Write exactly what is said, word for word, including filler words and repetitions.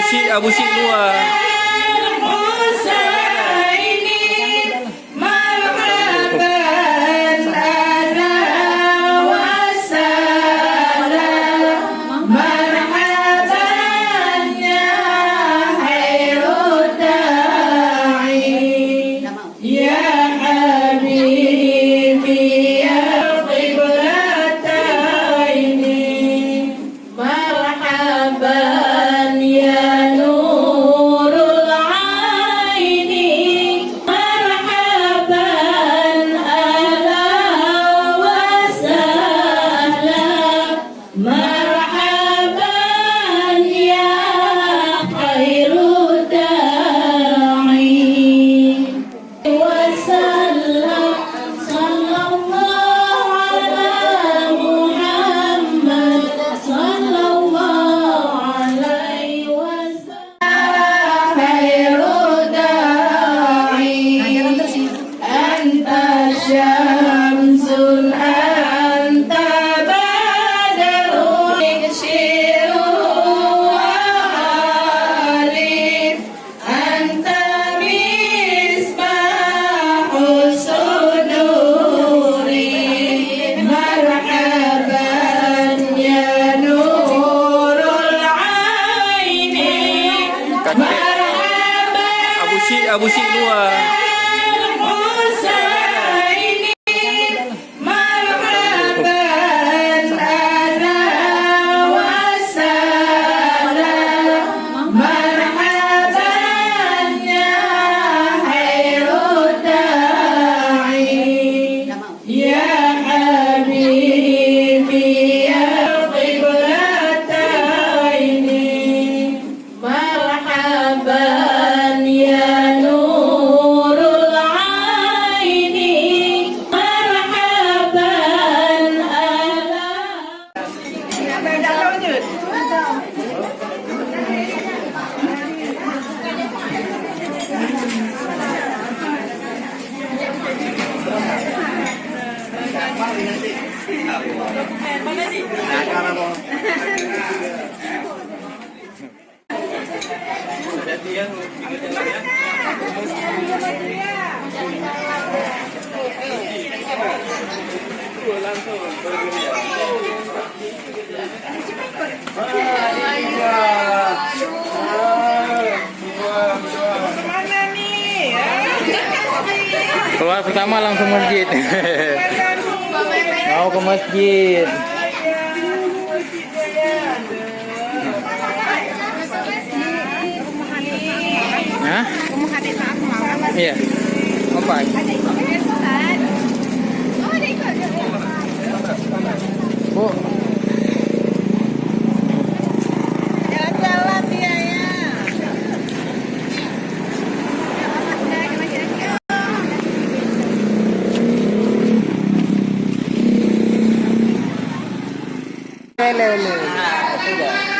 Cik Abu Syik dua. Marhaban, ahlan wa sahlan. Marhaban, ya khairud da'i. Ya habibi, ya qiblataini. Marhaban, ya nurul aini. Marhaban, ahlan wa sahlan. Marhaban, ya khairud da'i. Wasallam. Sallallahu ala Muhammad. Sallallahu alaihi wasallam. Khairu da'i. Anta syamsun, anta badrun, syiru wa ali. Anta misbahus suduri. Marhaban, ya nurul aini. Marhaban, Abu Syik, Abu Syik dua. Husaini. Marhaban, ahlan wa sahlan. Marhaban, ya khairud da'i. Ya habibi, ya qiblataini. Marhaban, ya nurul aini. Marhaban, ahlan. Keluar pertama langsung masjid. Mau ke masjid. Hah? Iya. Apa? Bu. Jalan-jalan dia ya. Lele, lele.